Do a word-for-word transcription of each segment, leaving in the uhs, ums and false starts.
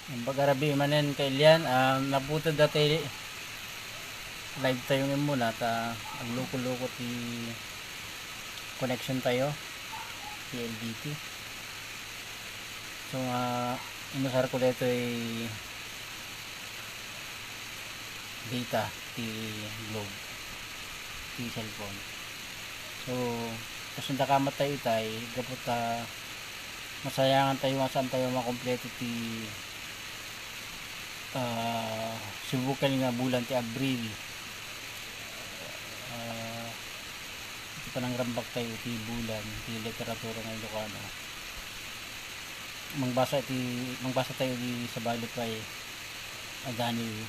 Pagarabii manen, kailian, ah, nabuted dati live tayo nga muna ta agluko-luko ti connection tayo, ti L D T. So, ah, inusar ko daytoy data ti Globe, ti cellphone. So, kasundakamat tayo itay, gapu ta masayangan tayo nga saan tayo makompleto ti, ah, sibukel nga bulan ti Abril. Ah, iti panangrambak tayo ti bulan ti literatura nga Ilocano. Mangbasa ti, mangbasa tayo di sabali pay a Daniel.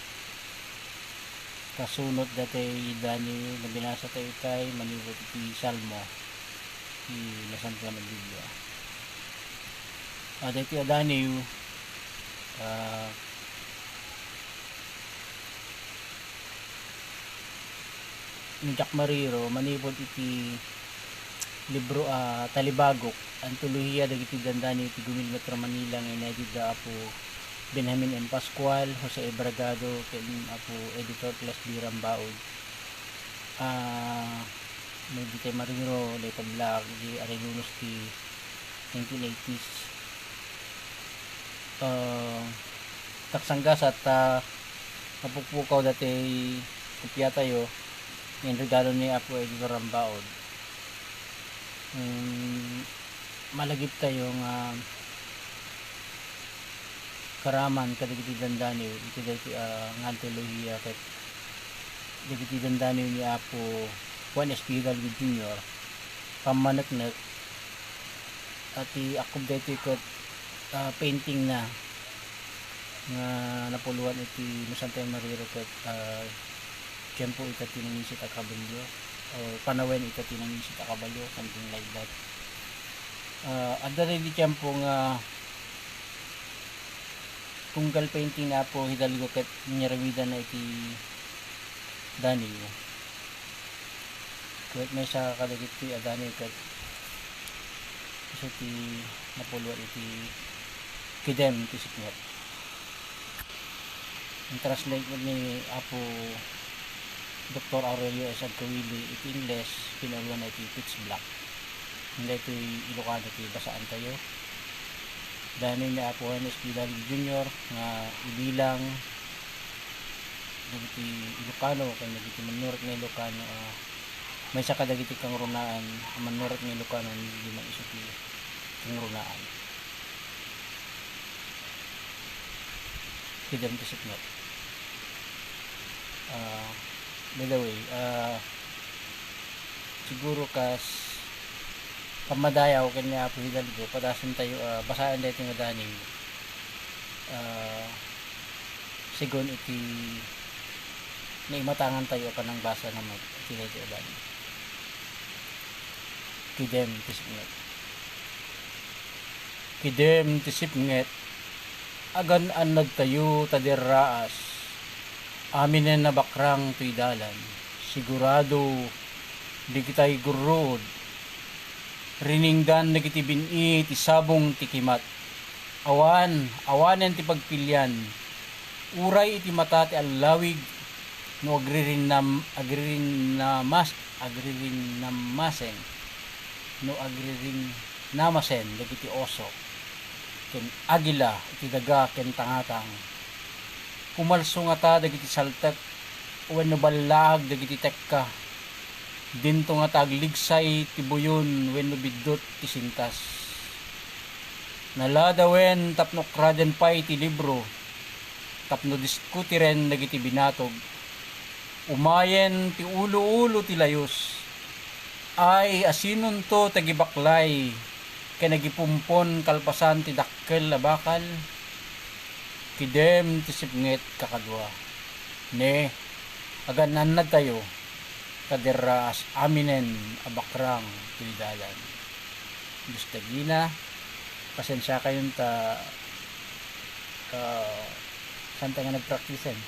Kasunot daytoy Daniel nga binasa tayo itay manipud iti Salmo, ti Nasantoan a Biblia. Ah, daytoy a Daniel, ah, ni Jack Mariro manipud iti libro a Talibagok, antolohiya dagiti dandani iti Gumil Metro Manila nga inayatid da Apo Benjamin M. Pascual, Jose E. Bragado, ken Apo Editor Ples B. Rambaud. Ah, no di tay mariro, dayta blaak, di ari lunos ti nineteen eighties. Ah, taksanggasat ta mapukpukaw daytoy kopia tayo, nga inregalo ni Apo Editor Rambaud. Mm, malagip tayo nga karaman kadagiti dandani iti daytoy, ah, nga antolohiya ket dagiti dandani ni Apo Juan Espejo Hidalgo Junior, pammaneknek, a ti akkob daytoy ket, ah, painting na nga napuluan iti Nasantoan a Mariro ket, ah, tiempo ita ti nangisit a kabalio, or panawen ita ti nangisit a kabalio, something like that. Ah, adda daydi tiempo nga tunggal painting ni Apo Hidalgo ket inyaramidanna iti Daniel. Ket maysa kadagiti a Daniel ket isu ti napuluan iti Kidem ti Sipnget. In-translate ni Apo Doktor Aurelio S. Agcawili iti Ingles, pinuloanna iti Pitch Black. Daytoy Ilocano ti basaan tayo. Daniel ni Apo Juan Espejo Hidalgo Junior nga ibilang dagiti Ilocano ken dagiti mannurot nga Ilocano, ah, maysa kadagiti kangrunaan a mannurot nga Ilocano idi maisu ti kangrunaan. Kidem ti Sipnget. Ah, by the way, ah, siguro kas pammadayaw ken ni Apo Hidalgo, padasen tayo, ah, basaen daytoy nga Daniel. Ah, segun iti naimatangan tayo a panangbasa nga met iti daytoy a Daniel. Kidem ti Sipnget. Kidem ti Sipnget, agan-annadtayo ta derraas, aminen a bakrang toy dalan. Sigurado, dagitay gurruod, riningdan dagiti bin-i ti sabong ti kimat. Awan, awanen ti pagpilian. Uray iti mata ti allawig, no agririnam-, agririnnamas-, agririnamasen, no agririnamasen dagiti oso ken agila iti daga ken tangatang. Pumalso ngata dagiti saltek wenno ballaag dagiti tekka. Dinto ngata agligsay ti buyon wenno biddut ti sintas. Naladawen tapno kraden pay ti libro, tapno diskutiren dagiti binatog. Umayen ti ulo-ulo ti layus. Ay, asinonto ti agibaklay ken agipumpon kalpasan ti dakkel a bakal? Kidem ti Sipnget, kakadua. Ne, agan-annadtayo ta derraas aminen a bakrang toy dalan. Dios dagina, pasensiakayon ta, ah, saan ta nga nagpraktisen.